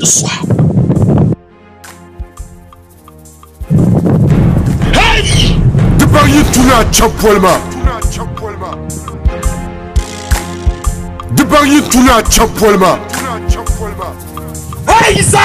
Di sɔha. Di baŋ yi tu ni a chabi poli maa. Di baŋ yi tu ni a chabi poli maa. Hey, Yisa!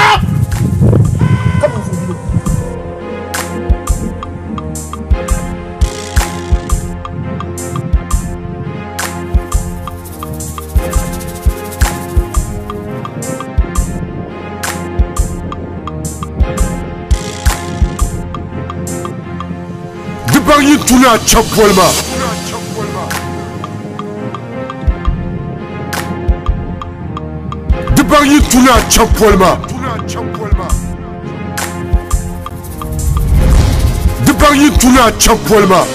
Di baŋ yi tu ni a chabi poli maa. Di baŋ yi tu ni a chabi poli maa. Di baŋ yi tu ni a chabi poli maa.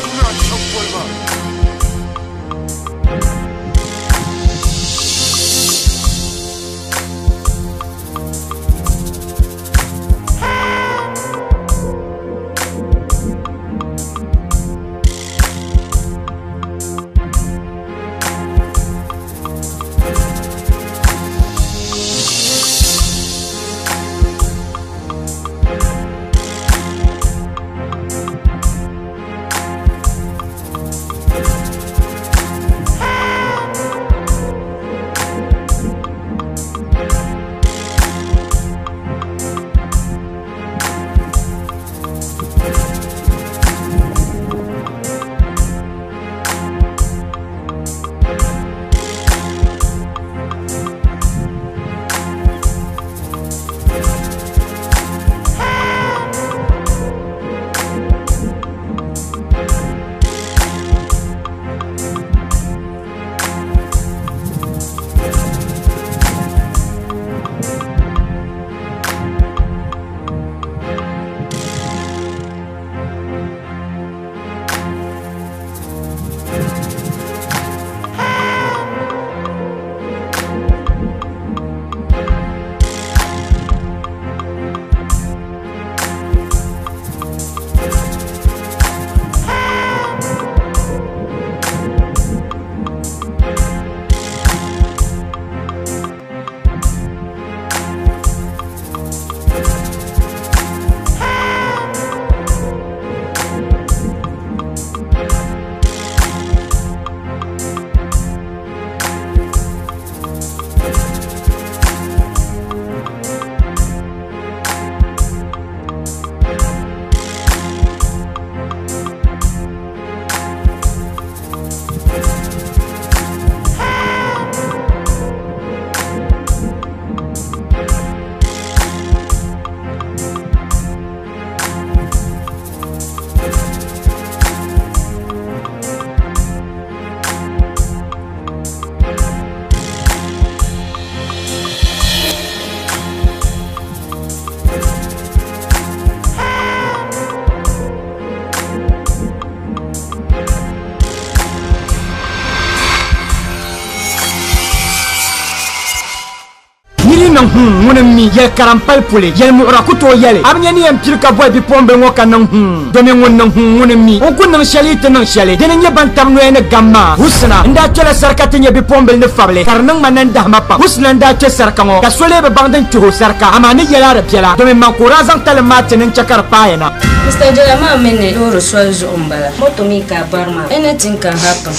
Niri niŋ hmm ŋuni m-mi yɛli karam pali puli yɛli muɣira ku tooi yɛli a bi nya ni yɛn pili ka boli bipuɣimbila ŋɔ ka niŋ hmm domi ŋun niŋ hmm ŋuni m-mi o ku niŋ shɛli yi ti niŋ shɛli dini n-nyɛ ban tab noya ni gam maa. Husna n-daa kpɛla sarika ti nya bipuɣimbila ni fabili ka di niŋ ma nandahima pam. Husna n-daa kpe sarika ŋɔ ka so lee bi baŋ din kpihi o sarika amaa ni yɛli a di biɛla domi man ka o daa zaŋ talim maa ti ni n-chɛ ka di paaya na. Mister Jala maa mi ni loori soli zuɣu m-bala, moto mi ka a bari maa, anything can happen.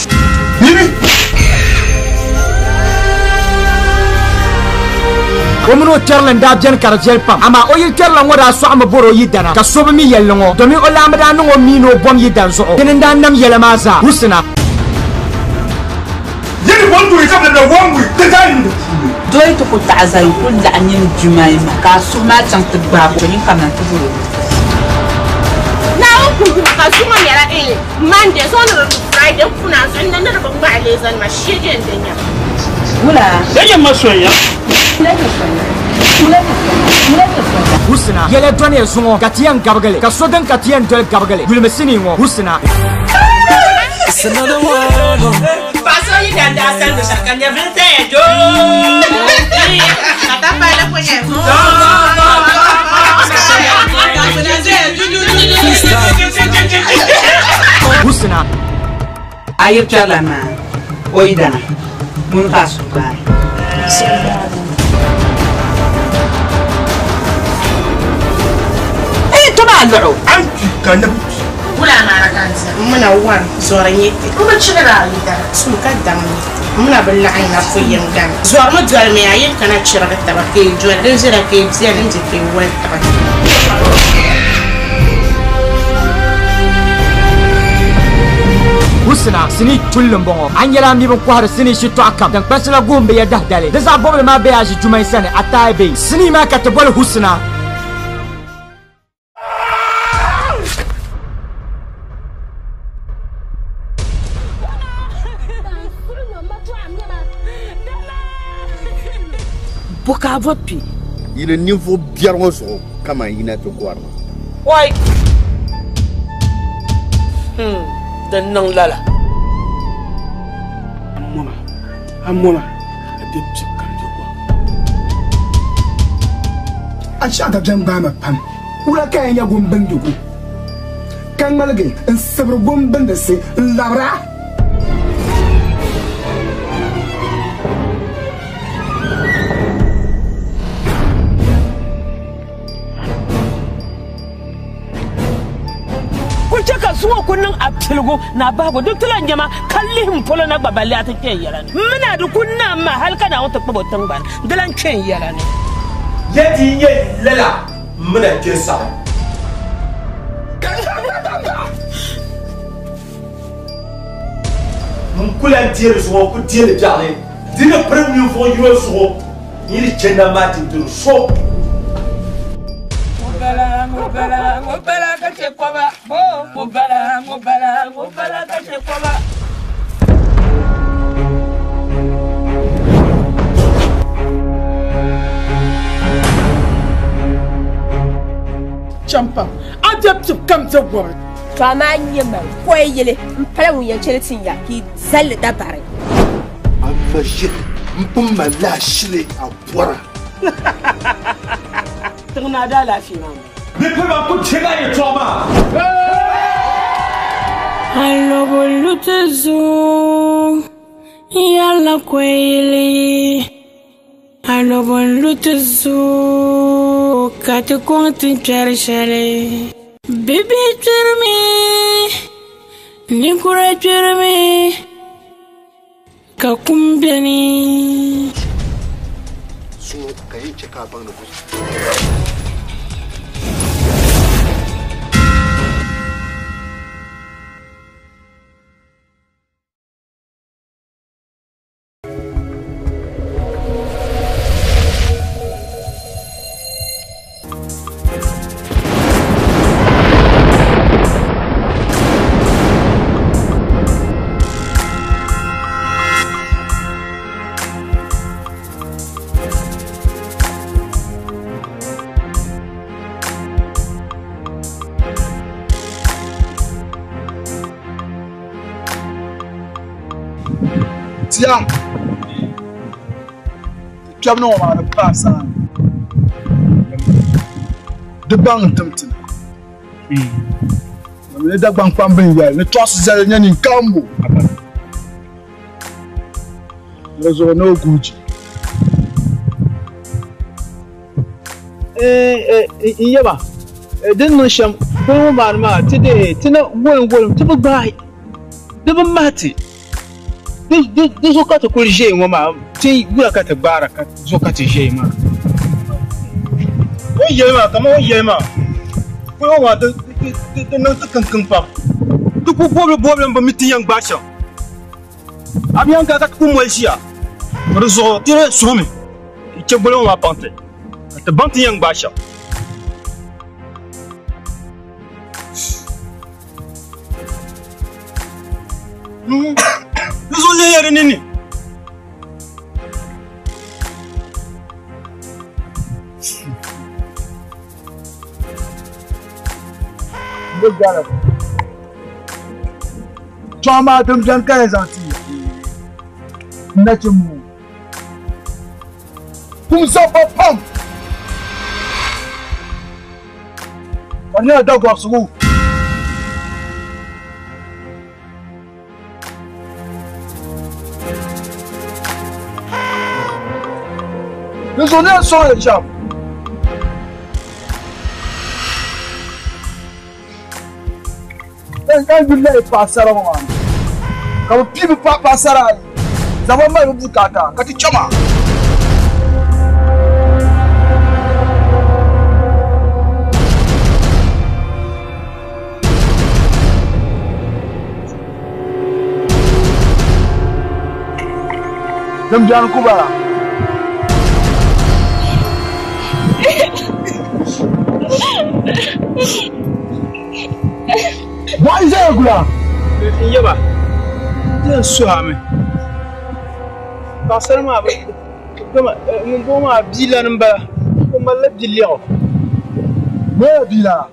Baby! O mini o kpɛrili n-daa beni ka di viɛli pam, amaa o yili kpɛrila ŋɔ daa sɔɣimi bɔri o yidana, ka so bi mi yɛlli ŋɔ, domin o laamba daa niŋ o mi ni o bom yidan zuɣu. Dini n-daa nam yɛla maa zaa. Husna. Doo yi ti ku taɣi zali n-kul laɣim nyini Jumaima, ka a suhu maa chaŋ ti gbaag o, nyin kamina nti bol o ni. Naawuni kul yuma ka zuŋɔ nyɛla Monday, zuŋɔ ni di lu Friday, n puna zuɣu n ni di bi ŋmahi lee zani ma shee je n-di nya. Wula? Husna, yɛla dɔniya zuŋɔ ka ti yɛn gabigili, ka so din ka ti yɛn doli gabigili. Yulimi sinii ŋɔ, Husna. Paɣa so yi dan daa sani luɣushɛli ka nyɛvili taya doo. Ka ta pali ko nyɛ. Husna. A yi kpɛrila maa, o yidana, ŋuni ka a suhu gbaai? lɔɣu. An kpi ka na bi kpi. Wula mara ganza muna wan zɔri nyɛ ti n bi chihira a yidana tum ka daŋ nyɛ ti muna bi laɣim na fu yim gani zɔri mi doli mi a yi kana chirigi taba ka yi doli din zira ka yi biɛni n di ka yi wali taba. Husna sinii tulli m-bɔŋɔ. A nyɛla m mi bin kɔhiri sinii shitɔɣu kam. Tiŋkpansi la guhim bɛ ya dahdali. Di zaɣ bɔbili maa be a ʒi Jumai sani, a taai bee? Sinii maa ka ti boli Husna. Bo ka a bɔri kpe? Yi ni ninvuɣ biɛri ŋɔ zuɣu kaman yina ti gɔri ma. Wai! Din niŋ lala. Amoma, amoma, a be pibu kam be gɔŋ. A shɛɣu dabiɛm gbaai ma pam. Wula ka yɛn nya gumbindigu, ka ŋmaligi n-sibiri gumbindisi n-labira? Ku chɛ ka zuŋɔ ku niŋ a piligu ni a bahigu din ti lan nyama, ka lihim polo na gba balle a ti kpe n yɛla ni. M mi ni a di ku naam maa hal ka Naawuni ti kpab o tiŋgbani, di lan kpe n yɛla ni. Ya di nyɛ lala m mi na kpe saɣim. N ku lan deeri zuŋɔ, n ku deeri biɛɣuni. Di ni piri ninvuɣ yino zuɣu, yi ni chɛ nam maa ti diri so. Ŋɔ bala, ŋɔ bala, ŋɔ bala ka chɛ kɔba. Ŋɔ bala, ŋɔ bala, ŋɔ bala ka chɛ kɔba. Champam, a be pibu kam be wɔbiri. To amaa n-nyɛ man kɔya yili m-pala ŋun yɛn chɛ li tin ya ka yi zali li dabari. A ma ʒiri m-pun malila ashili a bɔra. Tiŋ naa daa laafee maa m-bala. Bɛ piri ba ku chɛ ba yɛtɔɣa maa. Alɔbo lu ti zuɣu yɛlila koyili. Alɔbo n-lu ti zuɣu ka ti kɔŋ ti kpɛri shɛli. Bibihi kpirimi, ninkura kpirimi, ka kum beni. Zuŋɔ ka yɛn chɛ ka a baŋ ni Tia kpɛbu ni ŋɔ maa ni paai saha di baŋ n-tim ti na. Ni Dagbaŋ kpamba n-yɛli ni tɔɣisi zali nyɛ ninkaambo. Di zuɣu ni o guui ji. N yaba, din niŋ shɛm goli ŋɔ maa ni maa ti dee ti na golim golim ti bi gbaai di bi mahi ti. Di zuɣu ka ti kuli ʒiɛya ŋɔ maa, ti wula ka ti gbaara ka zuɣu ka ti ʒiɛya maa. O yɛli maa, kamani o yɛli maa, goli ŋɔ maa di niŋ ti kiŋkiŋ pam. Ti ku bobili bobili m-bi mi ti yɛn gbaai shɛm. A bi yɛn gbaai ka ti ku moli ʒiya. Di zuɣu ti suhimi chɛ goli ŋɔ maa paŋ ti ka ti baŋ ti yɛn gbaai shɛm. Di zuɣu lihiya di ninni. Chuɣu maa din beni ka yɛn zaŋ ti ya nachimba ŋɔ. Kum zabba pam ka di nyɛla dagɔrisigu. Di zuɣu ni yɛn sɔŋ ya shɛm. Ka yuli la paɣasara ŋɔ maa ni ka bɛ pii bɛ paɣasara ayi zaŋ ba mali bɛ bukaata ka ti chɛ ma. Din biɛni ku bala. Bɔɣi ʒɛya gula. N yaba, di yɛn suhimi. Paɣasara maa bi gama ŋun bɔŋɔ maa bia lani m-bala. O malila bia lɛɣu. Bee bia lana?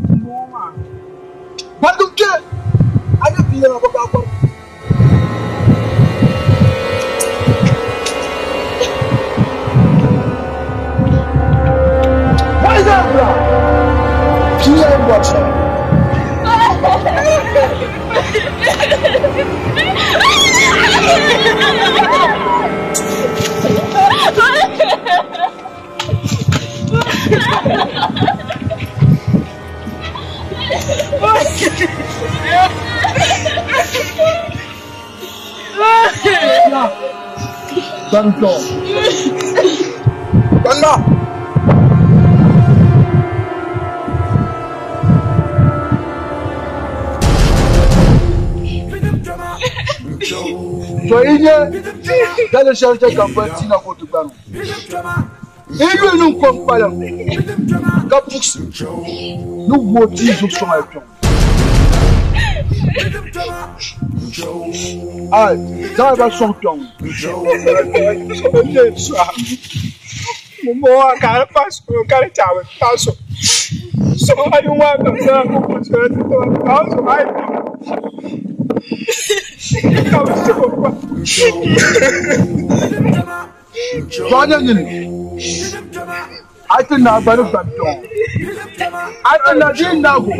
Ŋun bɔŋɔ maa. Gbaligim kpe! A nya bia lana bɔ ka a kɔri. Bɔɣi ʒɛya gula. Bia lana m-bɔri shɛli. Gbaligim. Gbalima. To yi nyɛ dali shɛli chɛ ka m-ba ti na ka o ti gbani o. Yi yuli ni n-kom kpalim ka puɣisi ni wooi tia zuɣu sɔŋ a kpiɔŋ. Ai, zaŋ ba sɔŋ kpiɔŋ. To a nyɛ nyini, a yi ti naai gba ni gbani kpiɔŋ. A yi ti naai di yi naag o,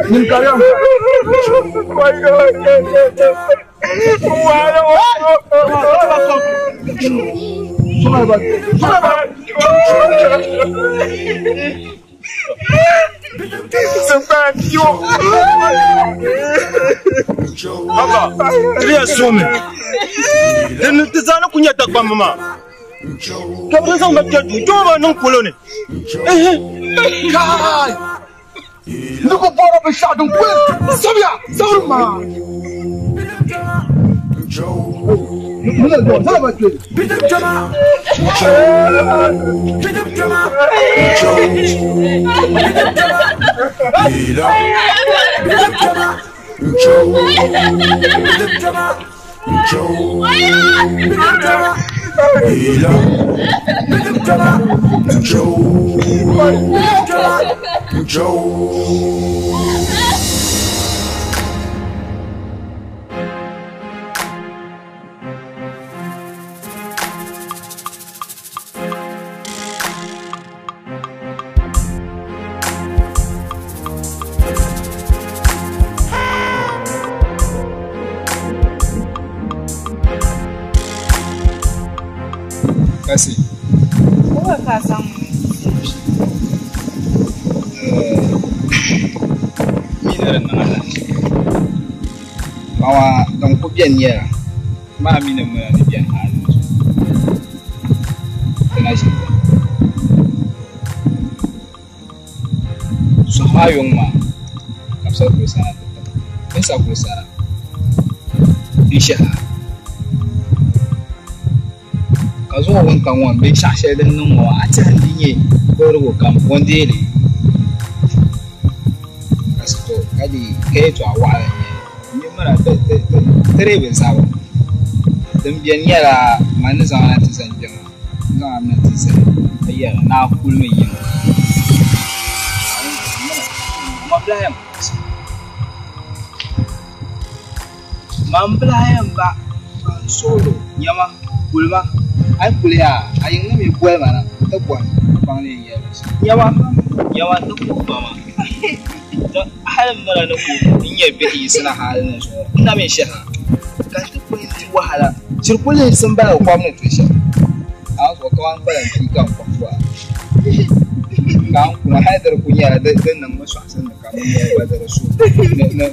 nyin ka di yɛn Baba, ti yɛn suhimi. Di ti zaa ni ku nyɛ Dagbamba maa. Ka bɛ zaŋ ba kpɛ duu, kpɛma maa niŋ polo ni. Kai! Ni ku bɔri binshɛɣu din kuli sabiya sabiri maa. Kasi. Kowa ka samu. Mi ni di niŋ alahichi. Mawa din ku beni nyɛla maa mi ni muna ni beni hali ni zuɣu. Ti na ʒi beni. Suhu maa yuŋ maa ka bɛ sa kuli sana ti tiba. Bɛ ni sa kuli sana n-shihi a. Ka zuɣu wuntaŋ ŋɔ binshɛɣu shɛli din niŋ ŋɔ a tɛha n-di nyɛ kpɔrigu kam o ni deei li. Kasi to ka di ka yɛtɔɣa waɣila n-nyɛ li. N mi mira ti dii bi zaba. Din beni nyɛla man ni zaŋ a na ti zani kpe maa, n zaŋ a mi na ti zali ka yɛra ni a kulimi yiŋa. Man bi lahi yɛn ba ka n suhiri o, Nyama, kulima, a yi kuli yaa, a yiŋ ni mi boli ma na ti bɔhi ka baŋ ni yɛn yɛli shɛm. Nyama, nyama, ti kuhi ba maa. Hali m mira ni ku n-nyɛ bihi yiɣisina hali ni zuɣu, n na mi shɛha ka ti kuli di wahala. Chiri ku lihi simbala kom ni tuhi shɛm. A zuɣu kaman kpalim pii ka n kɔhi bɔha. Ka n kuna hali di ku nyɛla di niŋmi sɔɣisim ni ka bɛ yɛli gba di di so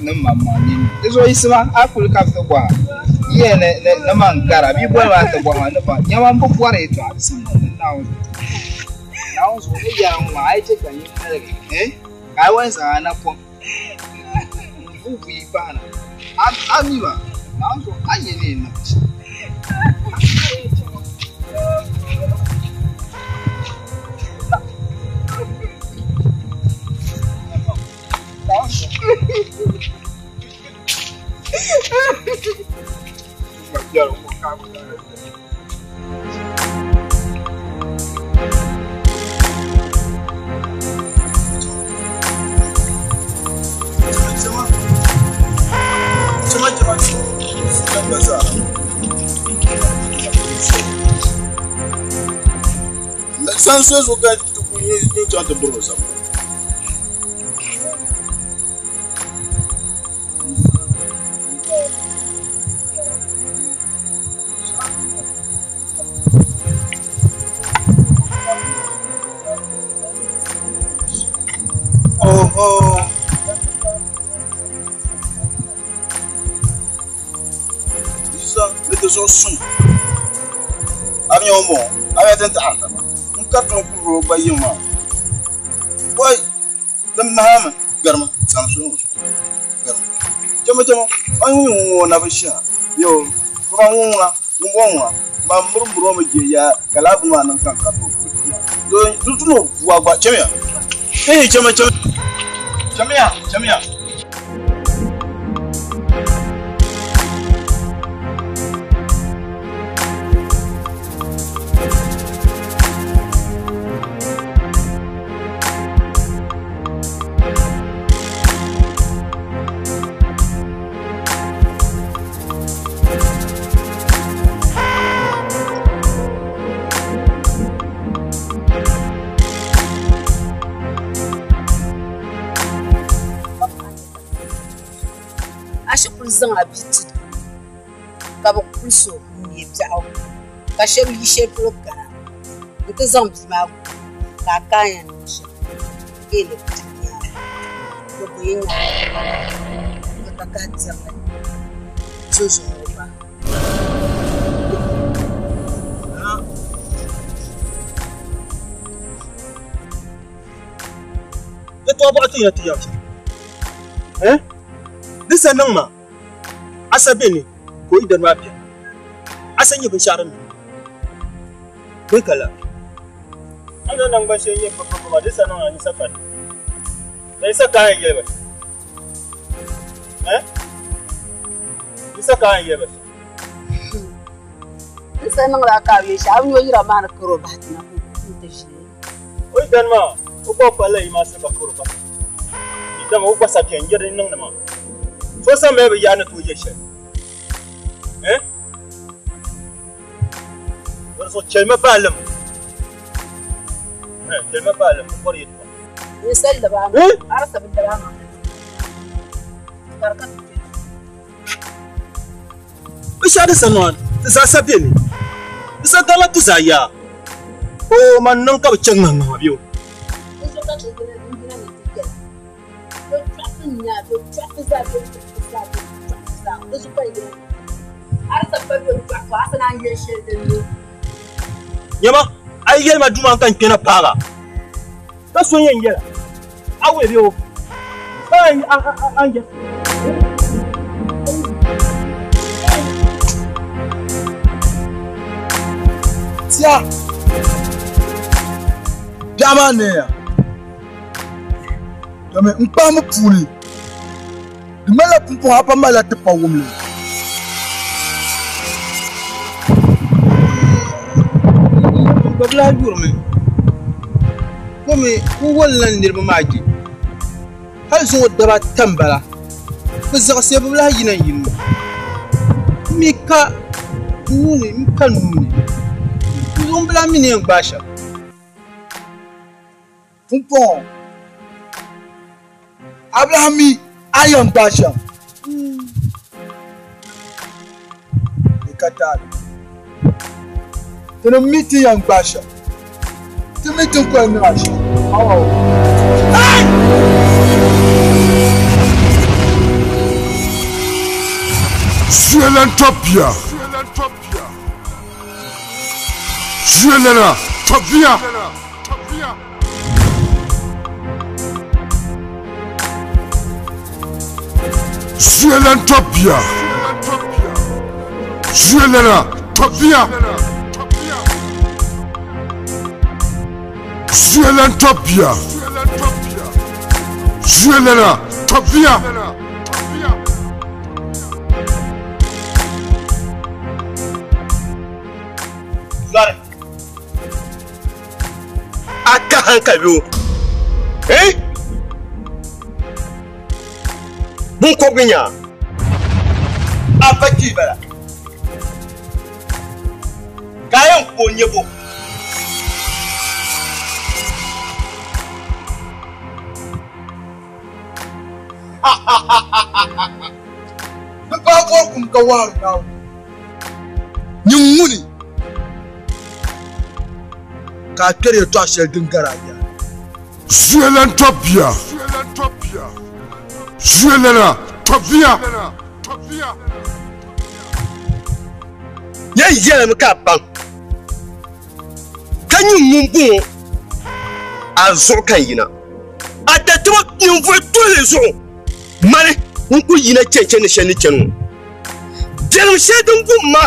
ni maŋmaŋ nini. Di zuɣu yiɣisima a kuli ka bɛ ti bɔha n yɛli ni man gara bɛ yi boli ma ti bɔhi ma ni baŋ nyama m bi bɔri yɛltɔɣa di simdi ni Naawuni zuɣu Naawuni zuɣu ni yɛra ŋɔ maa a yi chɛ ka n yi ŋmaligi ka a wan zaŋ a napɔŋ n vuui pahi na a mi maa Naawuni zuɣu a ni yɛn niŋ shɛm. San so so ka ti ku yi chaŋ ti biri o sani. Oh. Isa, ni ti zuɣu suŋ. A mi o mo, a mi tin taɣari taba. N kariti n kuli o gba yiŋ maa. Wai, din mahami garima zaŋ so ŋɔ zuɣu. Garima. Chama chama, a yi ŋun ŋɔ na bi shɛha. Yo, kuma ŋun ŋuna, ŋun bɔ ŋuna, ma miri miri o mi je ya ka laa bini maa niŋ ka n kariti o kuli maa. Do du no buwa gba, chamiya. Ee, chama chama. Chamiya, chamiya. Zaŋ a bia ti doo ka bɛ kulisi o n-neei biɛɣu ka shɛba yi shɛli polo kana nti zaŋ bia maa guli ka a kaai ya niŋ shɛm ka yi ni pili nyaaŋa bɛ bo yi nyaaŋa ka takahi dirili zo zuɣu ŋɔ gba. Yɛtɔɣa bɔɣu ti yɛn ti yɛm shɛm. Di sa niŋ ma asa be ni ka o yi dani maa beni asa nyɛ binshɛɣu din niŋ bee ka la a ni naŋgban shɛli nyɛ bɛ maa di sa niŋ a ni sa kani ka yi sa ka a yɛn yɛli ba di sa ka a yɛn yɛli ba Di sa niŋla ka a yɛli shɛli a bi nyɛ o yira maa ni karo bahi ti na ka o ti ʒili o yi dani maa o gba palila yi maa siliba karo bahi dama o gba sa beni n yɛri niŋdi maa so sa mali bi yaa ni tooi yɛ shɛli wani so chɛlima baalim chɛlima baalim n bɔri yɛltɔɣa ninsal daba arsa bi daba maa ka di ka ti kpɛ binshɛɣu din sa niŋ ti zaa sa beni di sa garila ti zaa yaa o man niŋ ka bi chɛ ŋmahi ŋmahi bɛ o di zuɣu ka ti yina n yina ni ti yɛla bɛ chɔɣisi n-nya bɛ chɔɣisi zaa bɛ chɔɣisi zaa bɛ chɔɣisi zaa di zuɣu ka yina arsa pa bɛ chɔɣisi a sa naan yɛli shɛli din ni nyama a yi yɛli ma duu maa ka n kpɛna paaga ka so yɛn yɛla a wuli bɛ o ka a yɛ Tia biɛɣu maa neeya domi n kpahimi puuni di malila pumpɔŋ a pa malila ti pa wumli. N gba bi lahi yurimi ko mi n wolila niriba maa je hali zuŋɔ daba ata m-bala bɛ zaɣisiya bɛ bi lahi yina n-yini ŋɔ m mi ka nuuni m ka nuuni n zuɣu m bi lahi mi ni yɛn gbaai shɛm. Pumpɔŋɔ a bi lahi mi a ni yɛn gbaai shɛm di ka taali ti ni mi ti yɛn gbaai shɛm ti mi ti ni kuli niŋ a shɛm. Awa. Zuelan Topia. Zuelana Topia. Zuelan Topia. Zuelana Topia. Zuelan Topia. Zuelana Topia. Zɔri a ka hankali o eh binkɔbigu nya a pa kpii bala ka a yɛn ko n nyɛ bo Bɛ paai bɔri kum ka wahiri Naawuni. Nyin ŋuni ka a kpɛri yɛtɔɣ shɛli din gari a yaha. Zuelan Topia. Zuelana Topia. Yɛn yɛlimi ka a baŋ ka nyin ŋun bɔŋɔ a zuɣu ka n yina. A tatabo ninvuɣ tuhili zuɣu mani n ku yina chɛnchɛn ni shɛli ni chani ŋɔ. Biɛlim shɛli din gum ma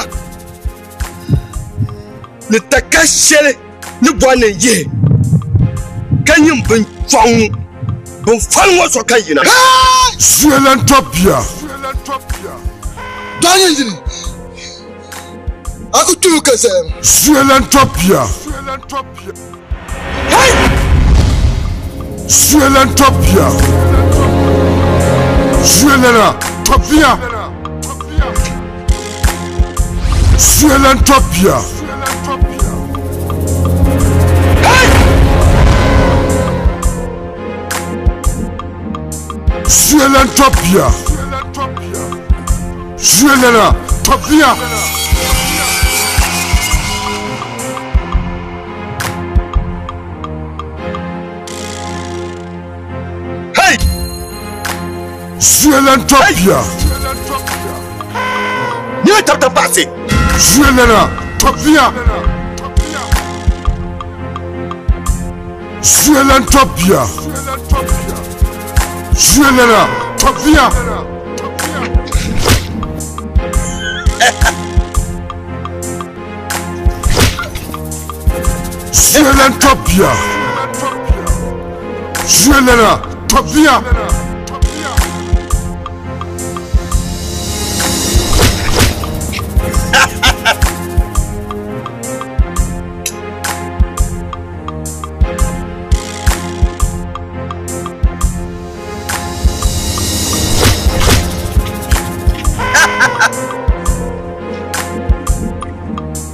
ni takahi shɛli ni bɔri ni n yihi ka nyin binchɔɣu ŋɔ binfali ŋɔ zuɣu ka n yina. Zuelan Topia. Dɔɣi nyini a ku tuui ka zaya maa. Zuelan Topia. Zuelan Topia. Zuelana Topia. Zuelan Topia. Zuelan Topia. Zuelana Topia. Hey! Zuelan Topia. Nyɛ tabita paɣasi. Zuelana Topia. Zuelan Topia. Zuelana Topia. Zuelan Topia. Zuelana Topia.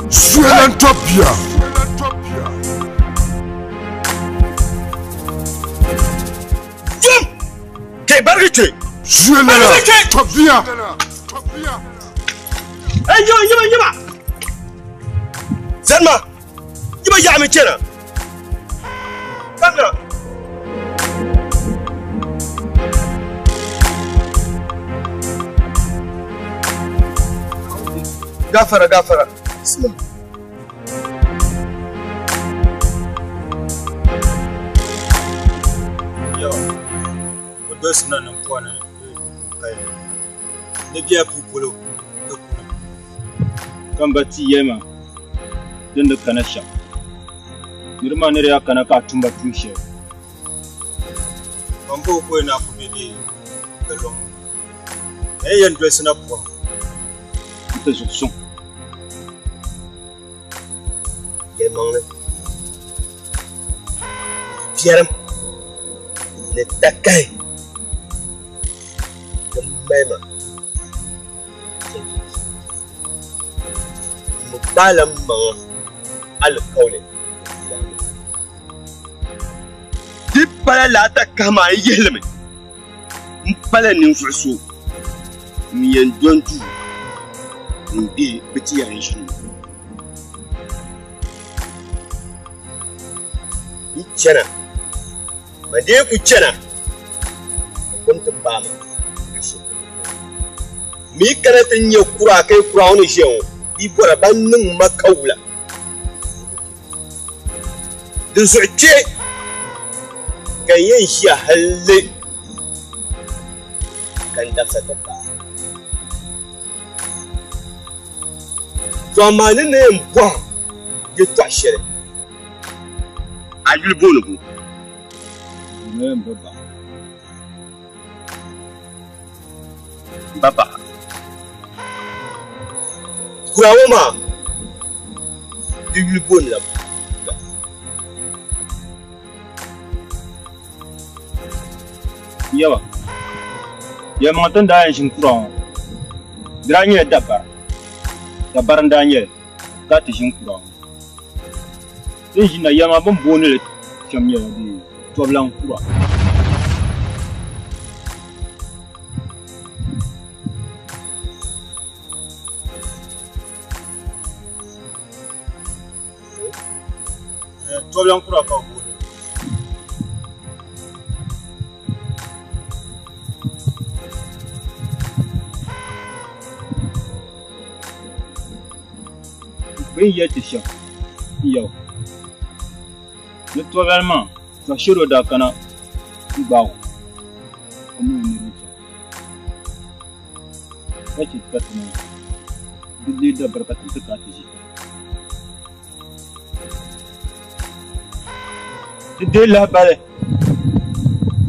Zuelan Topia. Jom! Ke barigi che. Zuelana Topia. Hey, yiba, yiba, yiba! Zanma, yiba yaɣimi chana. Kamina. Gafara, gafara. Bismillah. Yo, o dolisi na niŋ pɔɣu ni kai ni biɛla puu polo ni kuna. Ka m ba ti yɛli ma din di kana shɛm. Niriba maa ni di yaa kana ka a tumba tuun shɛli. Ban bo o na ku be bɛ bɛ lɔŋ ni. A yi yɛn dolisi na pɔhim n-ti zuɣu suŋ. Yɛlimaŋli biɛrim ni takahi din mali ma m gbaala m maŋa alikauli. Di pala lala takahi maa n yihi li mi m pala ninvuɣ so ŋun yɛn dɔni duu ŋun bihi bi ti yɛri n-ʒini o. Yi chana Ma dee ku chana ka kom ti paai ma ka shiri mi kana ti nyɛ kura ka yi kura ŋɔ ni ʒiya ŋɔ bi bɔra ban niŋ ma kawula di zuɣu kpe ka n yɛn ʒiya halli ka n dabisa ti paai to amaa ni na yɛn bɔhim yɛltɔɣa shɛli a yuli booni bo Baba. Kura ŋɔ maa di yuli booni la Yaba. Yɛlimaŋli ti ni daa yɛn ʒini kura ŋɔ di daa nyɛla dabari. Dabari n-daa nyɛli ka ti ʒini kura ŋɔ. Ti ni ʒini na yɛlimaŋli bɛ ni booni li shɛm nyɛla di tɔbulan kura. Tɔbulan kura ka bɛ booni li. Bɛ ni yɛli ti shɛm n-yɛba ni tɔbulani maa tɔshɛro daa kana n-gbaag o ka mali o niriba chaŋ ka chɛ ka ti niŋ di leei dabari ka ti ti kana ti ʒi ti deei lahibali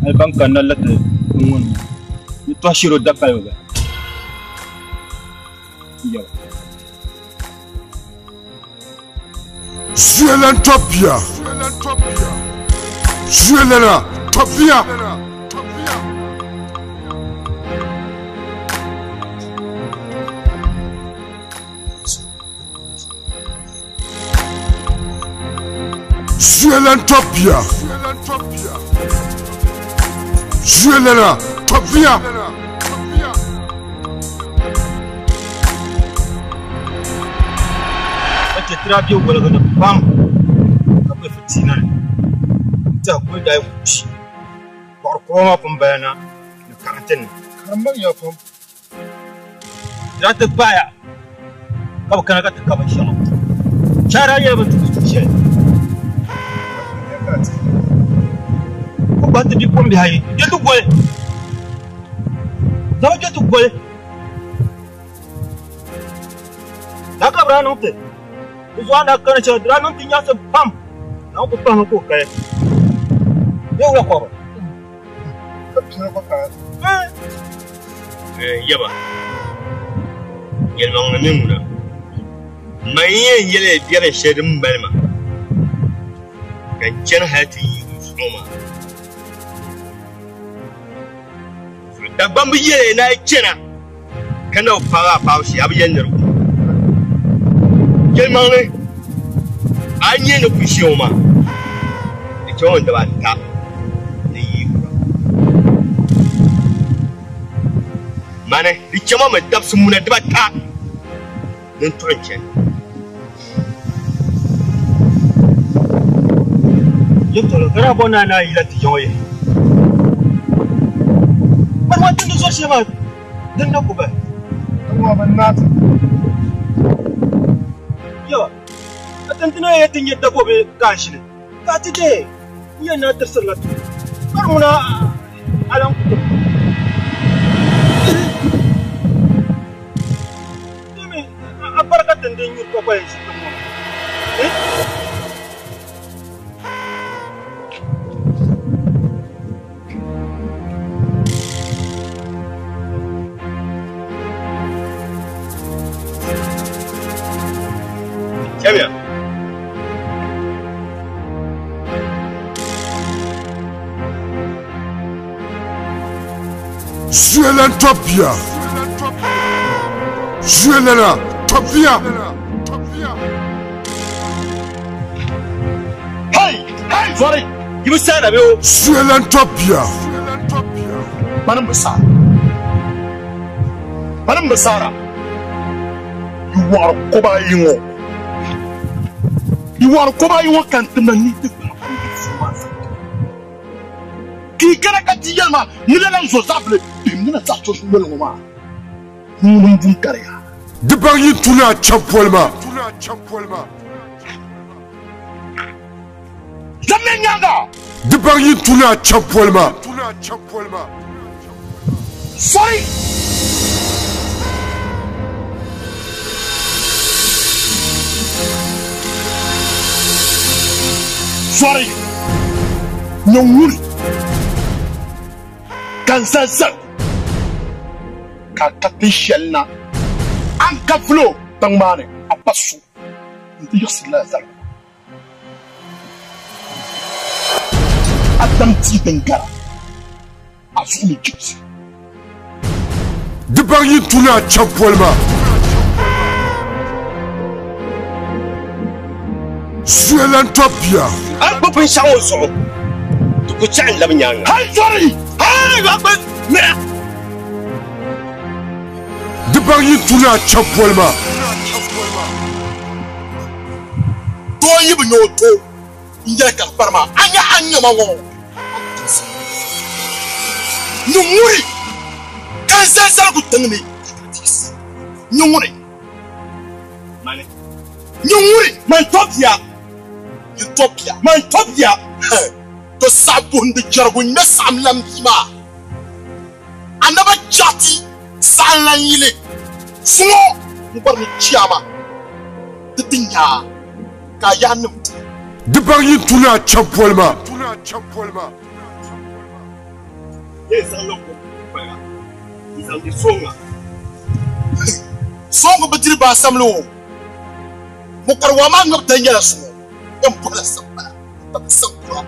hali ban kanna la ti ŋɔ ni ni tɔshɛro dapali bi yɛba. Zuelan tɔbia. Zuelana tɔbia. Zuelan tɔbia. Zuelana tɔbia. Ka chɛ ti daa be woligi ni pam ka be fitiina ni n-tɛhi kuli daa yi ku kpi. Bɔɣiri kuba maa pun bala na ni karinti ni. Karimba nya pam. Di daa ti paaya ka bɛ kana ka ti ka binshɛɣu. Chahi daa nyɛla bɛ ni tuui tu shɛli. Ka gbahi ti bipuɣimbihi ayi je ti goli. Zaŋ je ti goli. Daa ka bɛ daa niŋ ti. Di zuɣu a ni daa kana shɛli, di daa niŋ ti nyaɣisim pam. Naawuni kul pahimi ka o kali. Bee wula kɔbiri? Yaba, yɛlimaŋli mi ŋuna, man yɛn yɛli ya biɛrim shɛli din mali ma ka n chani hal ti yi n zuɣu maa. Dagbamba yɛliya ni a yi chana ka na bi paag a paabu shee, a bi yɛli ni di ku. Yɛlimaŋli, a yi nya ni kul ʒiya ŋɔ maa, di chaŋ o ni daba ata ni yi kura. Mani, di chama mi dabisi muna dibata ni n tuɣi n-chani. Yɛtɔɣili ka daa bɔri ni a naan yila ti ya ŋɔ yaha. Mani ŋun ti ni zɔri shɛli maa din na ku bahi. Yawa, a tintina yɛn ti nyɛ dabɔbi ka a ʒini, ka a ti deei n yɛn ni a tirisirila tuuli, ka di ŋuna a lan ku tim. Domi a barika din din nyuri kpakpali n-ʒi tiŋ ŋɔ ni. Chamiya. Zuelan tɔbia. Zuelana tɔbia. Hey! Hey! Sorry! Yi bi saana bɛ o. Zuelan tɔbia. Mani bi saara. Mani bi saara. Yi wɔɣiri koba ayi ŋɔ. Yi wɔɣiri koba ayi ŋɔ ka n ti ma ni ti gbaai Ka yi kana ka ti yɛli ma ni lala n zo zaɣibili bihim ni na zaɣ so noli ŋɔ maa ŋuni m-bu n-kariya. Di baŋ yi tu ni a chaŋ poli maa. Zamiya nyaaŋa! Di baŋ yi tu ni a chaŋ poli maa. Sorry! Sorry! Nyɛ ŋuni ka n zali zaligu ka a ka tin shɛli na, a ni ka vulo tiŋ maa ni, a pa so nti yiɣisi lala zaligu maa. A daŋ tia din gara a zuɣu ni jibisi. Di baŋ yi tu ni a chaŋ poli maa. Suya lan tɔb bia. A ni gbubi binshɛɣu ŋɔ zuɣu, di ku chaɣi n-labi nyaaŋa. Hal zɔri! Hal a gba mira! Di baŋ yi tu ni a chaŋ poli maa. Doo yi bi nya o to n-yɛli ka kpari maa, a nya a ni nya ma ŋɔ? Ni ŋuni ka n zali zaligu tiŋ ni ka ti tiɣisi? Ni ŋuni? Ni ŋuni? Man tɔbia. Ni tɔbia. Man tɔbia. To saɣi buhindi jɛrigu ŋmɛ saɣim lan bia maa. A naba chaɣiti saɣim lan yili zuŋɔ m-bɔri ni chiyaama di ti nya a ka a yaannim ti. Di baŋ yi tu ni a chaŋ poli maa. Yɛn zaŋla kom paliga n-zaŋ di sooŋa. Sooŋa bi diri baasamli o. Mukpariwaa maa ŋmabu dan nyɛla zuŋɔ yɛn bɔhila sagbana n-tabili saŋkura.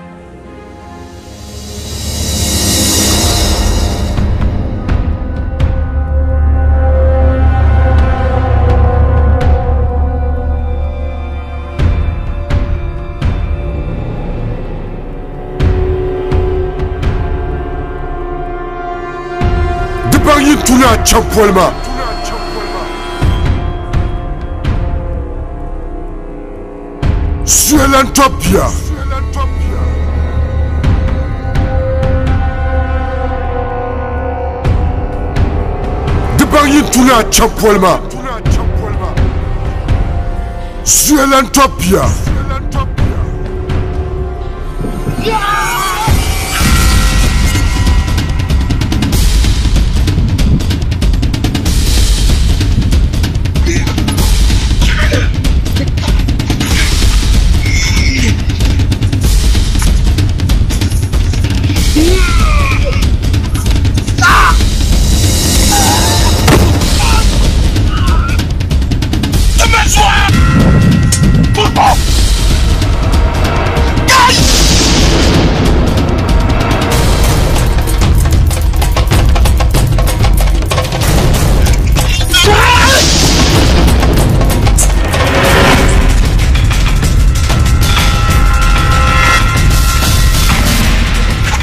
Di baŋ yi tu ni a chaŋ poli maa. Suya lan tɔb bia. Di baŋ yi tu ni a chaŋ poli maa. Suya lan tɔb bia.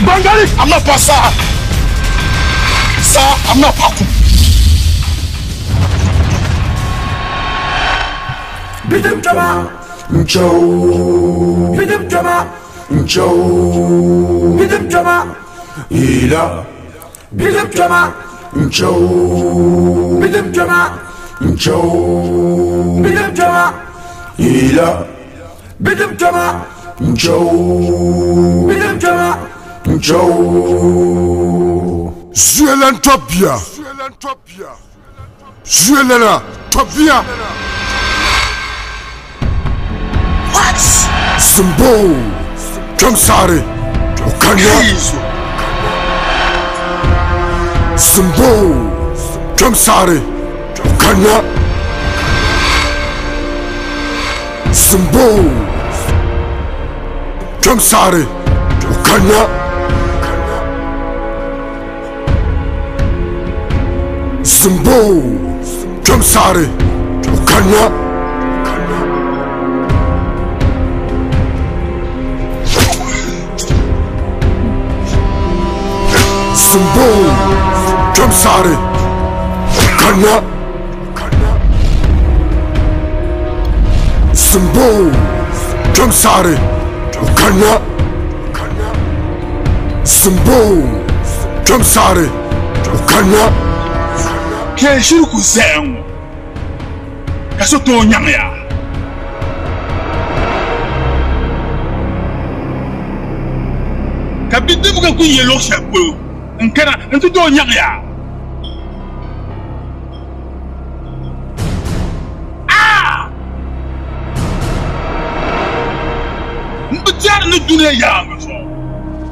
Bangali, I'm not pa saa. Saa, I'm not pa kum. Bidim kpɛma. Nchau. Bidim kpɛma. Nchau. Bidim kpɛma. Ila. Bidim kpɛma. Nchau. Bidim kpɛma. Nchau. Bidim kpɛma. Ila. Bidim kpɛma. Nchau. Bidim kpɛma. Nchau. Zuelan tɔb bia. Zuelana tɔb bia. What? Zimbo. Kpɛm saɣiri. O kanna. Zimbo. Kpɛm saɣiri. O kanna. Zimbo. Kpɛm saɣiri. O kanna. Zimbo. Kpɛm saɣiri. O kanna. Zimbo. Kpɛm saɣiri. O kanna. Zimbo. Kpɛm saɣiri. O kanna. Zimbo kpɛm saɣari o kanna. Kpee shiri ku zaya ŋɔ ka so tooi nyaŋ ya. Ka bidibiga ku yi luɣ shɛli polo n-kana nti tooi nyaŋ ya. Aa! M bi tɛri ni dunia yaaŋa zuɣu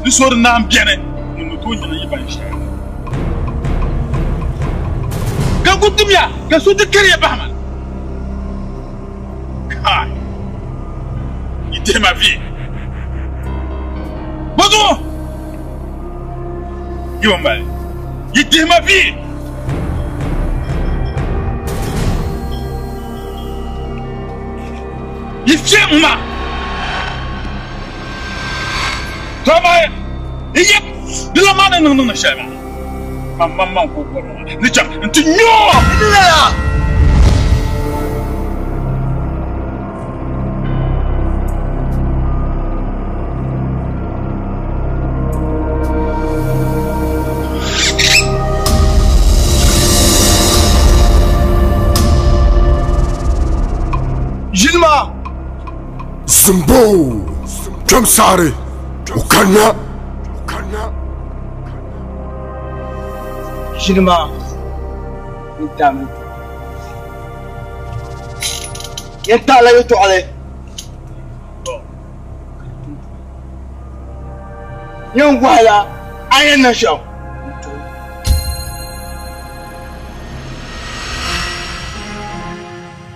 ni so di naan beni ŋun ni tooi nyaŋ yi ban shɛli ŋɔ. Ka ku dimya ka so ti kariya bahi ma. Kai! Yi dihi ma vi. Bɔzuɣu yi bi mali. Yi dihi ma vi. Yi fiɛm ma. To amaa yi yɛm di lan maa ni niŋ niŋdi shɛli maa, man maŋmaŋ ku bɔri o ni chaŋ nti nya o. Ʒini maa. Zimbo kpɛm saɣari o kanna. Ʒini maa n tam yɛn taɣila yɛltɔɣali yɛn wahala a yɛn niŋ shɛm.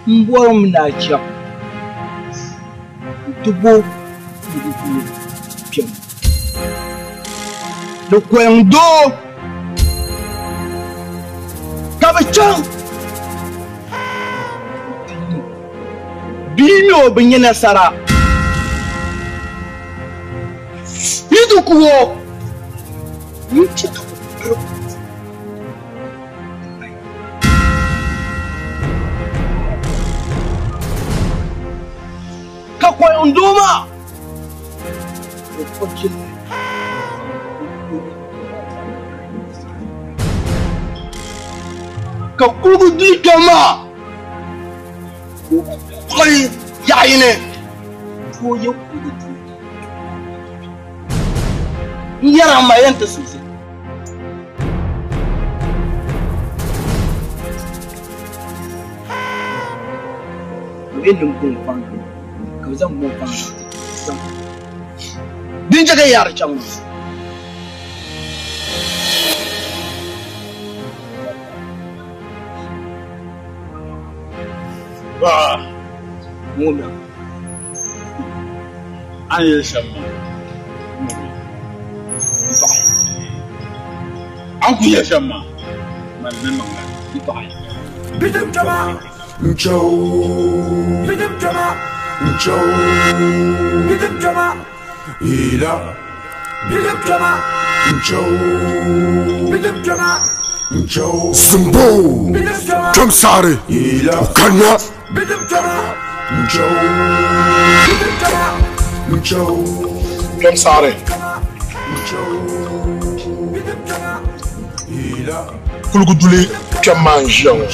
M bɔrimi ni a chaŋ nti bo Kuliguduli kpɛm ni koliŋ doo ka bɛ chaŋ nti yi bia mi o bi nya nasara yi ti ku o yi chɛ ka o piri. Ka koliŋ doo maa o kpuɣi jilli ka kuligu duli kpɛm maa ka o kpuɣi yaɣ yini ka o ye kuligu duli n yɛra ma yɛn ti suhi. Bɛ niŋ buŋ faŋ ka bɛ zaŋ buŋ faŋ zaŋ din chɛ ka yaari chaŋ maa. Baɣa ŋuna. A ni yɛli shɛm maa, N-tɔɣi. A ni kuli yɛli shɛm maa, man ni niŋ li. N-tɔɣi. Zimbo kpɛm saɣari o kanna. Kpɛm saɣari kuligu duli kpɛm maa n ʒiya ŋɔ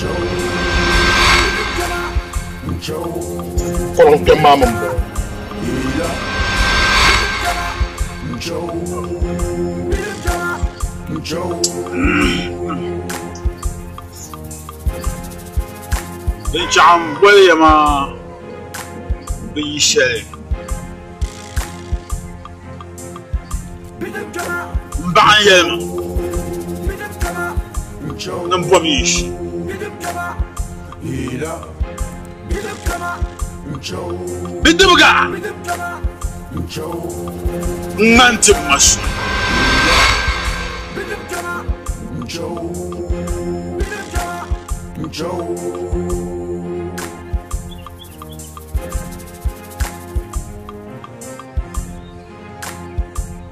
kɔliŋ kpɛm maa mi n bɔŋɔ. Din chaɣ m boli ya maa bi yi shɛli. M baɣa n-yɛli ma ni m bom yi ʒi. Bidibiga ŋ-ŋmani ti ma so.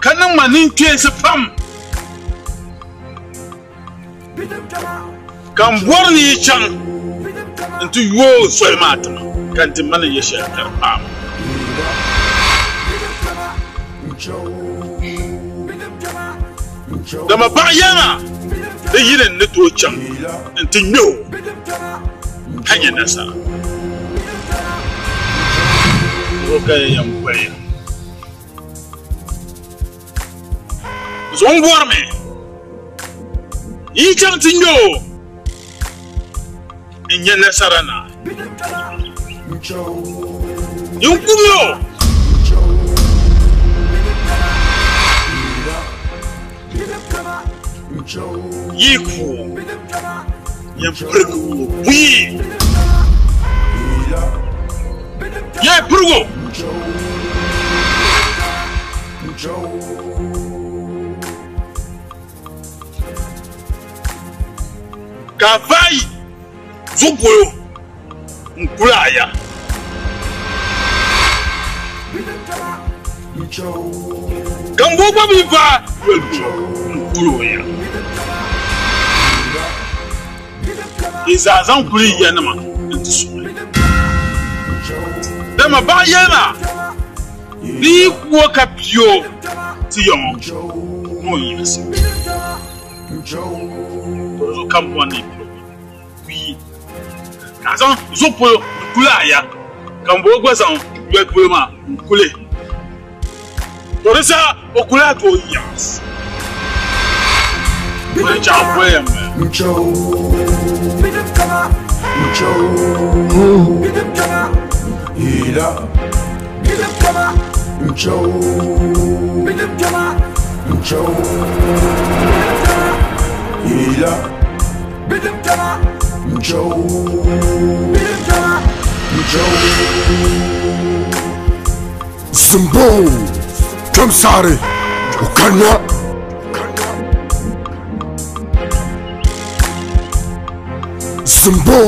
Ka niŋ ma ninkpeensi pam, ka m bɔri ni yi chaŋ nti yooi soli maa ti ma, ka n ti mali yɛ shɛli ka di paai ma. Dama baɣa yɛli maa di yini n ni tooi chaŋ nti ŋme o ka nya nasara. O ka ya yɛn boli ya. Zuŋ bɔrimi yi chaŋ ti ŋme o n-nya nasara na. Yin kumi o. Yi ku o, yɛn pirigi o buyi. Yɛ pirigi o. Ka vaai zuɣu polo n-kuli a ya. Ka m bo gba mi vaai yoli polo n-kuli o ya. Yi zaa zaŋ kuli yi yanima nti suɣi. Dama baɣa yɛli maa ni yi ku o ka pi o ti ya ŋɔ ni o yiɣisi. To di zuɣu ka m bɔri ni yi pili o buyi, ka a zaŋ zuɣu polo n-kuli a ya, ka m bo gba zaŋ yoli polo maa n-kuli. To di saha o ku lahi tooi yiɣisi. O ni chaŋ polo yɛn mali. Zimbo kpɛm saɣari o kanna. Zimbo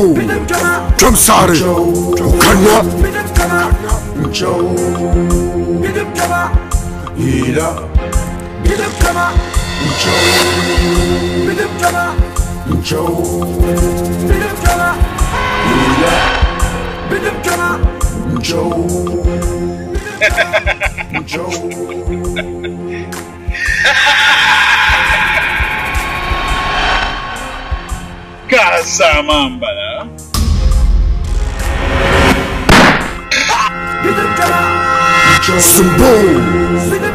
kpɛm saɣari o kanna. Ka a zaa maa m-bala. Zimbo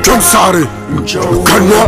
kpɛm saɣari o kanna.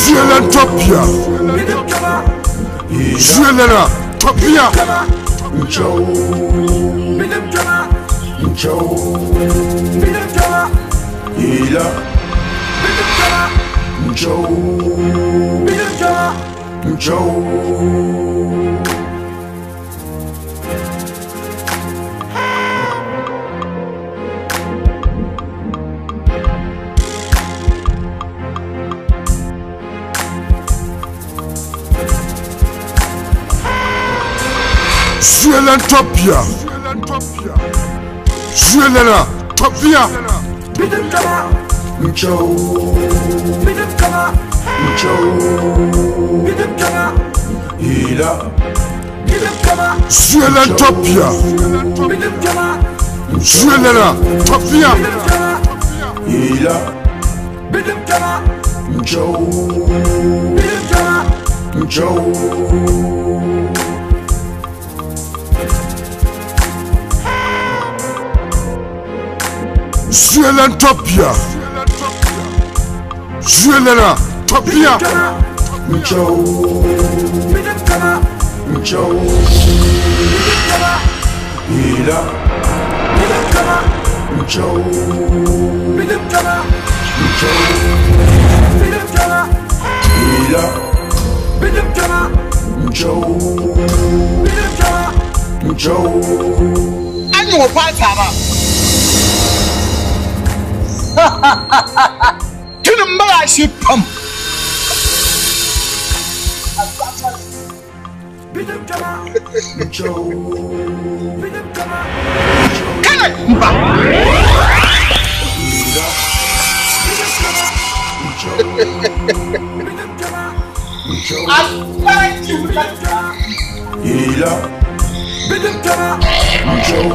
Zuelan tɔpia Zuelana tɔpia Zuelan tɔpia Zuelana tɔpia Zuelan tɔpia Zuelana tɔpia Zuɣulan tɔbia. Zuɣulana tɔbia. Nchau. Nchau. Ila. Nchau. Nchau. Ila. Nchau. Nchau. A nyɛ o paata maa. Tini mali a shi pam. Kana mba. Ila. Nchau.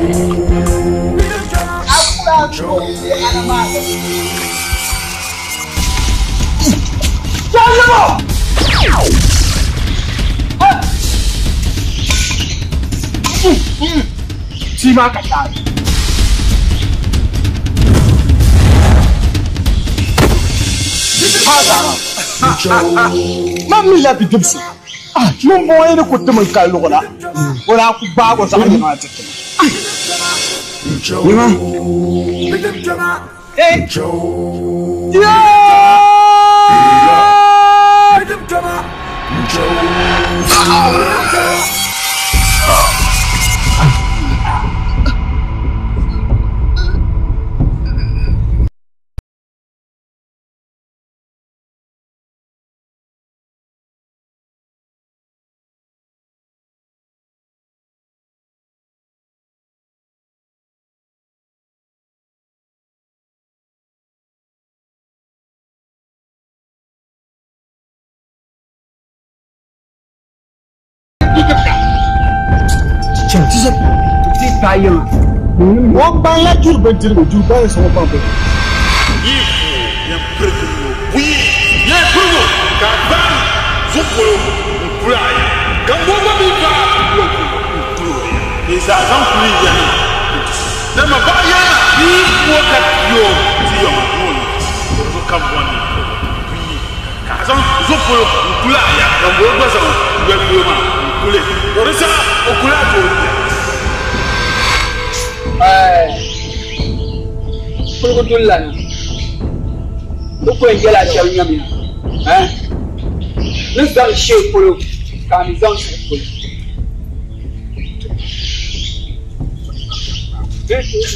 Shi ma ka tare. Man mi la bidibsi. Ŋun bɔŋɔ yi ni ku tim n kali luɣula, o daa ku gbaag o zaɣ yini maa ti ti ma. Nima. O ban la juri bindirigu, juri ban sɔŋɔ ban bɛ. Yi ku yɛn pirigi o buyi yɛn pirigu ka zaŋ zuɣupolo n kuli a ya ka n bo gba mi ba n kuli o ya ni zaa zaŋ kuli ya ni dama baɣa yɛna yi ku o ka piyo ti yɔŋ ni o yiɣisi o zuɣu ka bɔn ni buyi ka a zaŋ zuɣupolo n kuli a ya ka n bo gba zaŋ yɔli polo maa n kuli o di saha o kuli a ti o bia. Kuligu dulilana o ku yɛn yɛla shɛli nyamiya ni zaŋ shee polo ka a mi zaŋ zuɣu polo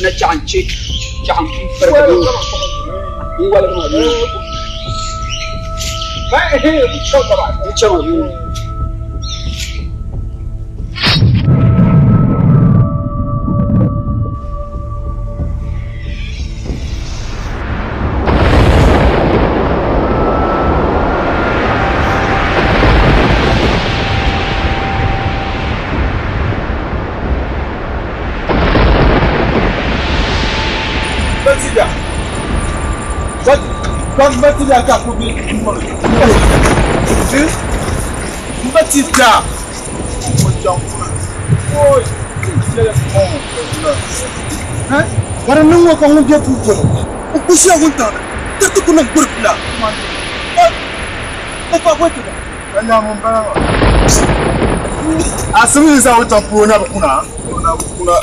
na chaɣ n-che chaɣ m-pirigi n-woligi ma n-chɛ ma Bati da ka ku bi Bati da. Wara niŋ ŋɔ ka ŋun be puu polo o ku ʒiya wuntaŋ ni ti ku niŋ gburi bila. O pa bɔ ti da. Asimi ni zaŋ wuntaŋ puuni na bi kuna. Na bi kuna.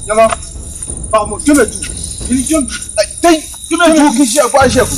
Yama, paɣa mo kpɛmɛ duu. Kpɛmɛ duu ki ʒiya bɔɣa ʒiya ku.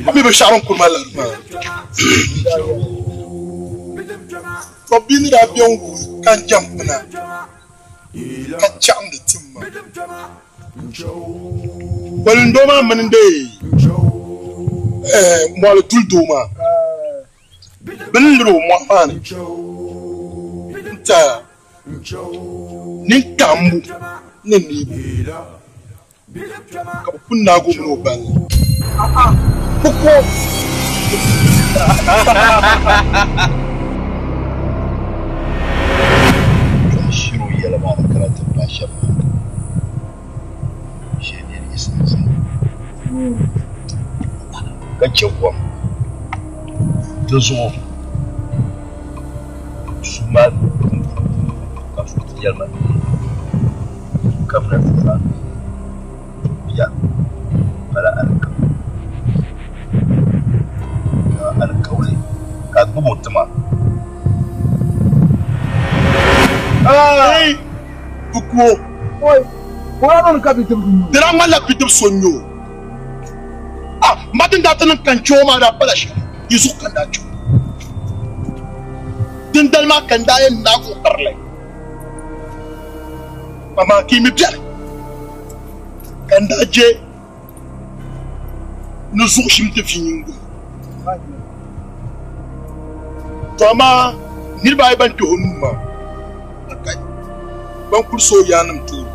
A mi binshaɣu din kuli ma lari maa. To bia ni daa bɛ n wuhi ka n jɛm pina ka chaɣindi tim ma. Bolindoo maa mini dee mɔɣili duli doo maa bɛ ni liri o mɔɣu maa ni n-ti ninkaɣimbu ni neebu ka bɛ pun naagi o mini o balli. Kuku. Shiro yɛla maa ni kana ti paai shɛm maa, shee ni yɛn yiɣisi n zali ka chɛ kom. Di zuɣu su maa ka so ti yɛli ma ni kamina ti zaŋ bia pala alikauli ka alikauli ka gbubi o tima. Hey, Bukuo. Oi, wala non ka bidib Di daa ŋmanila bidib so n-nyɛ o. Ah, ma din daa ti niŋ ka n chɛ o maa daa pala shɛli, yi zuɣu ka n daa chɛ o. Dindali maa ka n daa yɛn naagi o pirili. Amaa ka yi mi biɛli ka n daa je ni zuɣu shim ti vi nyingoli. To amaa niriba ayi ban kpɛh o nuu maa, akai, ban kuli so o yaannim tooni.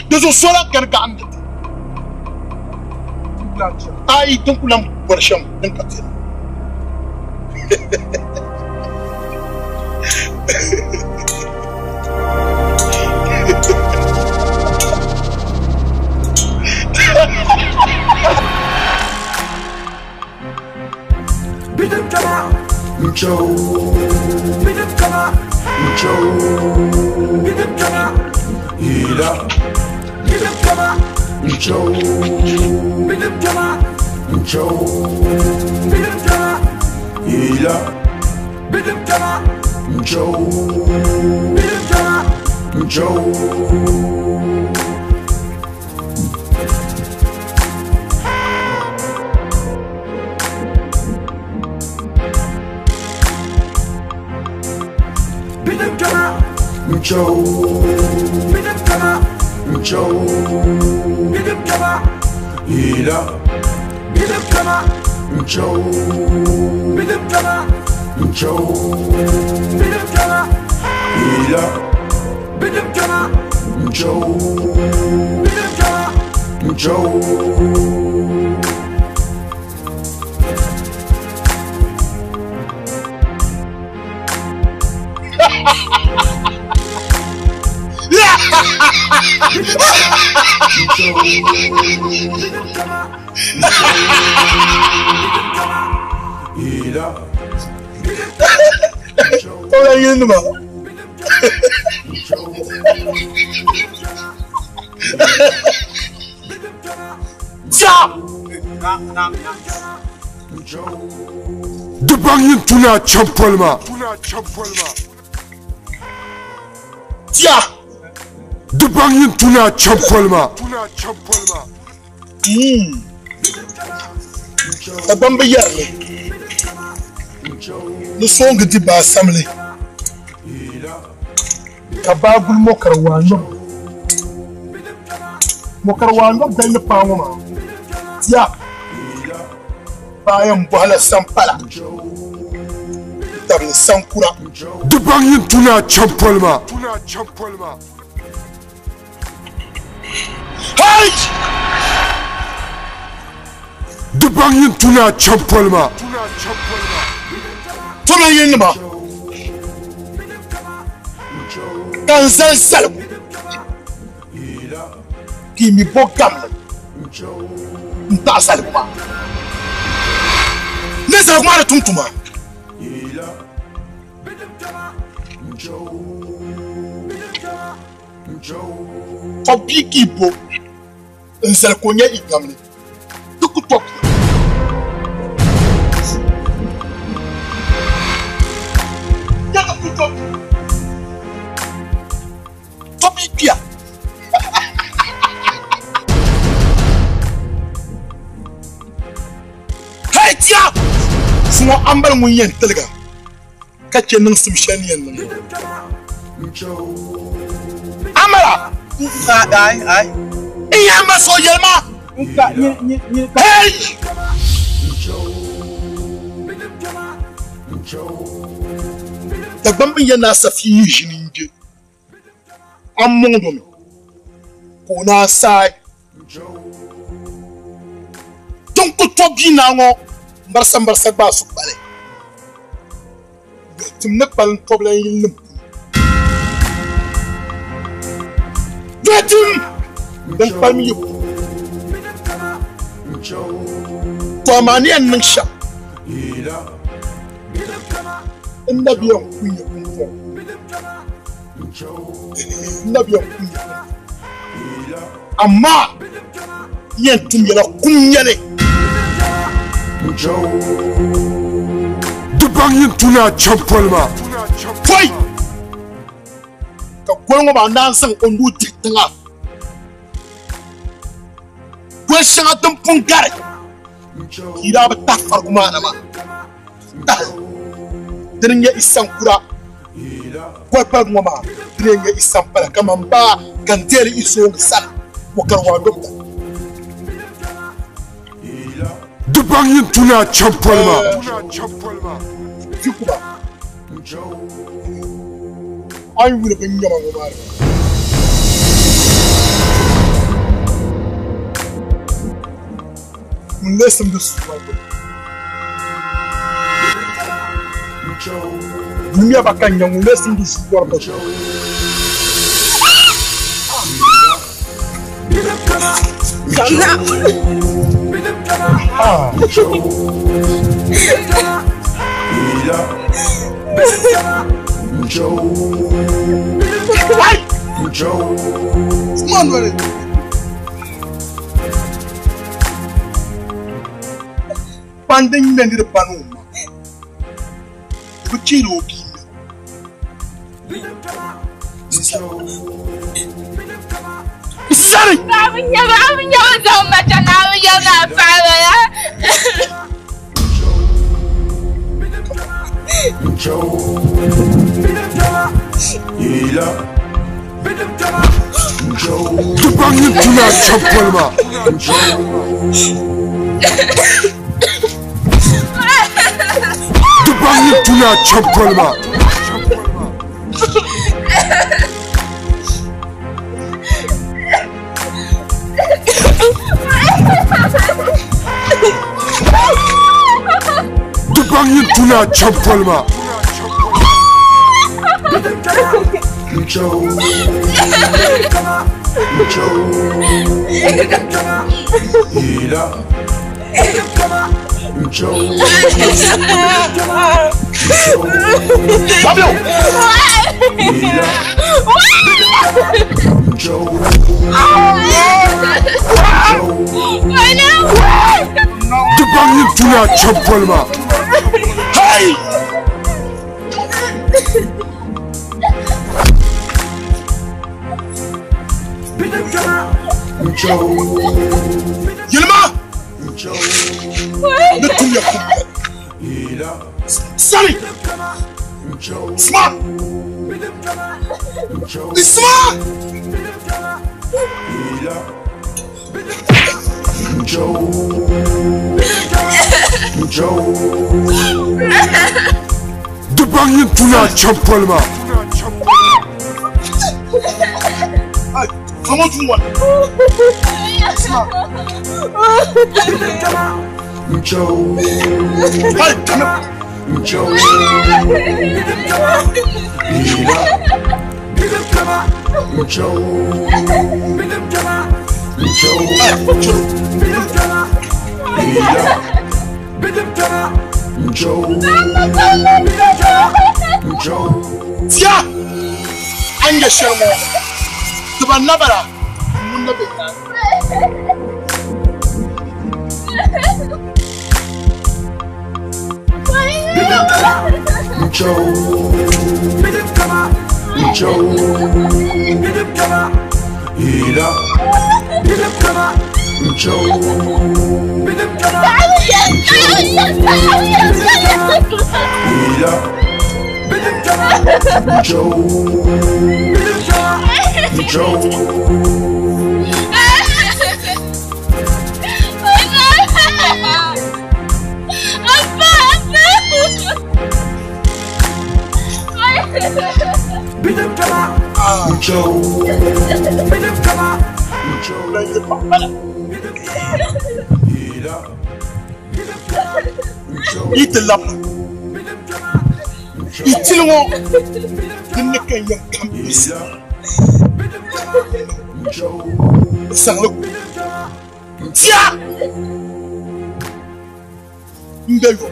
Di zuɣu so lan kani gaɣindi ti. Ayi, din ku lan bɔri shɛm din ka tɛli. Tɔla yilinima. Tia! Di baŋ yin tuna champoli maa. Tia! Di baŋ yin tuna champoli maa. Dagbam bi yɛri li ni sooŋgi di baa samli ka baa guli mɔkari waa nyɔbu. Mɔkari waa nyɔbu dali ni paai ŋɔ maa, tia baa yɛn bɔhila sampala n-tabili sankura. Di baŋ yin tuna champoli maa. Hai! Di baŋ yin tuna champoli maa. Tɔla yilinima ka n zali zaligu ka yi mi bo gamli n-taɣi zaligu maa. Ni zaligu maa di tum tuma. Tɔ bia ka yi bo n zali ka o nyɛ yi gamli. Di ku tɔ bia. Yaga ku tɔ bia. bɛ kpiya. Hey tia! Zuŋɔ ambali ŋun yɛn tiliga ka chɛ niŋsim shɛli ni yɛn niŋ ŋɔ. Amala! Ai, ai. N yɛn ma so yɛli ma. Hey! Dagbamb bin yɛn naa safi yi ʒini n-je a mɔŋ domi ka o naa saai. Din ku to bia naa ŋɔ mbarisa mbarisa gbaai su kpali. Tim ni kpalim tɔbulan yilinim puuni. Tim din kpalim yi puuni. To amaa ni yɛn niŋ shɛm n na bi yɛn ku nyɛ pumpɔŋ. N na bi yɛn ku nyɛ pumpɔŋ. Amaa n yɛn tum yɛla kum nyɛli. Di baŋ yin tuna champoli maa. Pɔi ka goli ŋɔ maa naan zaŋ o nuu dihi tiŋa. Goli shɛŋa din pun gari ka yi daa bi tahi farigu maa na maa tahi dini n-nyɛ Isankura goli paligu ŋɔ maa dini n-nyɛ Isampala kaman baa ka n deeli Isooŋgi sani Wɔkariwaayɔbu la. Di baŋ yin tuna champoli maa. Vikuba, a ni yuli bin nyɛma ŋɔ maa ni. Ŋun lee simdi suuma gbuni. Dunia ba ka nya ŋun lee simdi zuu wari ba zuɣu. Kpandi ŋmɛ ni di ba ni o ma, di bi cheeri o bia ŋmɛbu. Sani! Di baŋ yin tuna champoli maa. Di baŋ yin tuna champoli maa. Di baŋ yin tuna champoli maa. Fabio! Di baŋ yin tuna champoli maa. Hey! Yilma! Ni tum ya kum. Sani! Isma! Isma! Di baŋ yin tuna champoli maa. Come on, Jumwan. Hey, come on. Tia! An nyɛ shɛli ŋɔ tiba nabara ŋun na be nyaaŋa. Yi ti labina yi tili ŋɔ din ni ka yɛn kam bisi bi saŋli tia n bɛ yɔ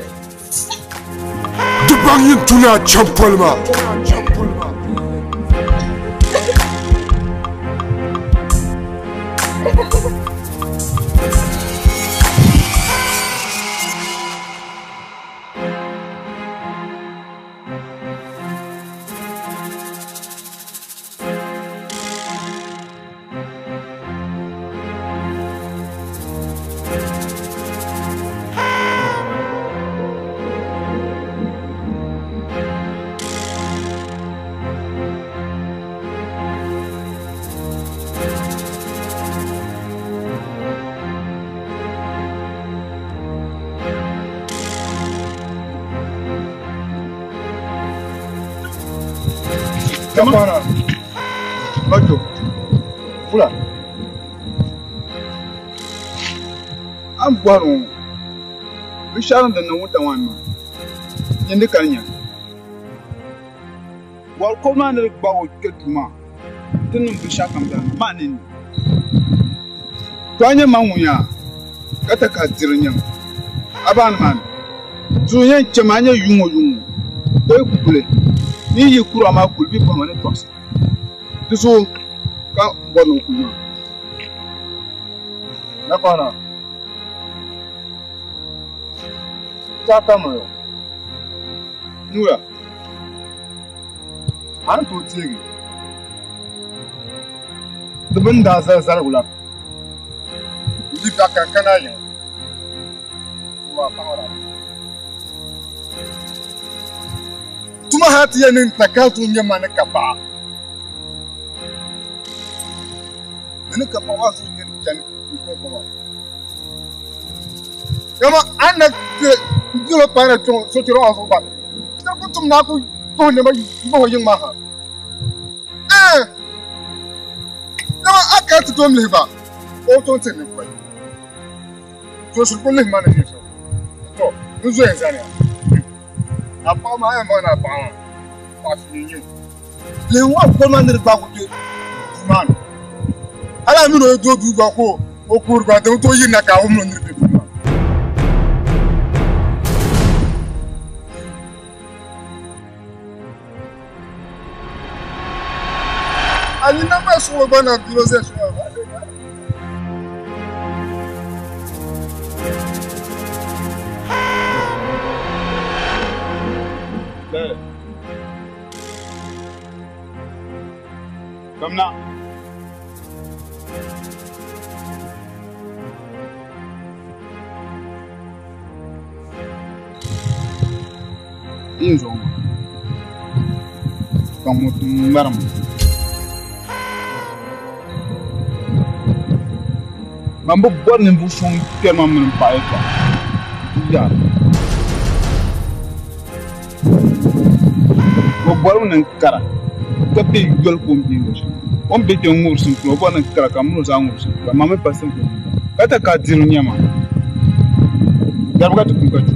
Di baŋ yin tuna champoli maa. Kapana. Bajo. Fula. An bɔri ŋɔ binshɛɣu din niŋ wuntaŋ maa ni maa nyini di kani nya bɔri kɔbu maa ni di gbaag o kpɛ duu maa ti niŋ binshɛɣu kam zaa maa nini to a nyɛ ma ŋun yaa ka ta ka diri nyɛm a baani maa ni duu yɛn chɛ ma a nyɛ yuŋɔ yuŋɔ o yi kuli ni yi kura maa kuli bi bɔhima ni tɔɣisi di zuɣu ka n bɔri ni o kuli maa Nakwana. Tata moyo. Nura. A ni tooi teegi di bini daa zali zaligu la n-yi biɛɣu ka n kana yiŋa. Tuma hali ti yɛn niŋ takari tuun nyɛ ma ni ka paɣa. Di ni ka paɣa maa zuɣu nyɛ ni chani n-kɔŋ kɔŋa. Dama a ni na diri o paai na kpe ŋɔ sochira maa zuɣu gba, di ku tum ni a ku tuhi nɛma m-bahi o yiŋ maa ha. Ɛɛn! Dama a kana ti tom lihi ba, o tooi tiri ni pɔi. To shiri ku lihi ma ni nyɛ shɛm. To, n zoya zaniya. A paɣa maa, a yɛn baŋ ni a paɣa maa, paɣa fini n-nyɛ o. Lihi ŋɔ koli maa ni di gbaagi o kpe duu maa ni. Hali a mini o yi do duu gba ka o kuhiri gba, di bi tooi yirina ka a wum ni o niri be duu maa. A nina maa suɣulo gba na duro zaya shɛm maa. Kamna. N zuɣu maa ka ŋɔ ŋmarim man bi bɔri ninvuɣ so ŋun kpɛri ma mini m paɣa yɛtɔɣa nti yaɣi. O bɔrimi ni n kara ka be yoli ka o ni be luɣ shɛli. O ni be kpe ŋ-ŋubiri simpula, o bɔri ni n kara ka m mini o zaa ŋubi simpula. Man mi pa simpula ka ti ka diri nyama. Garibu ka ti kum ka chu.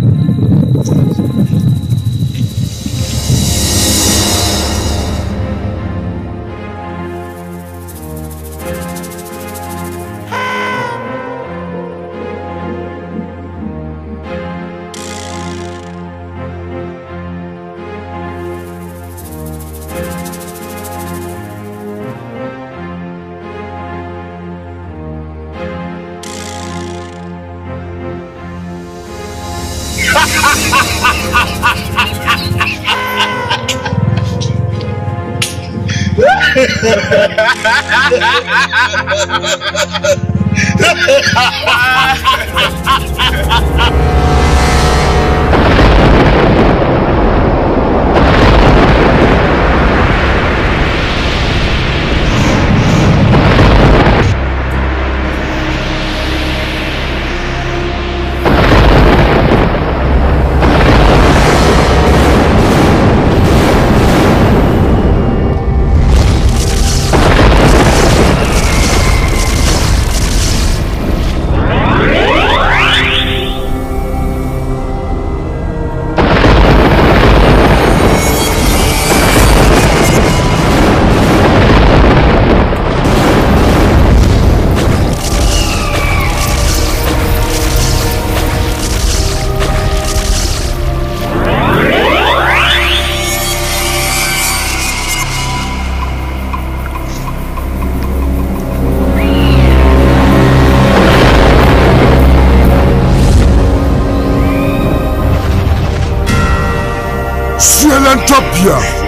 Suelan tɔbia.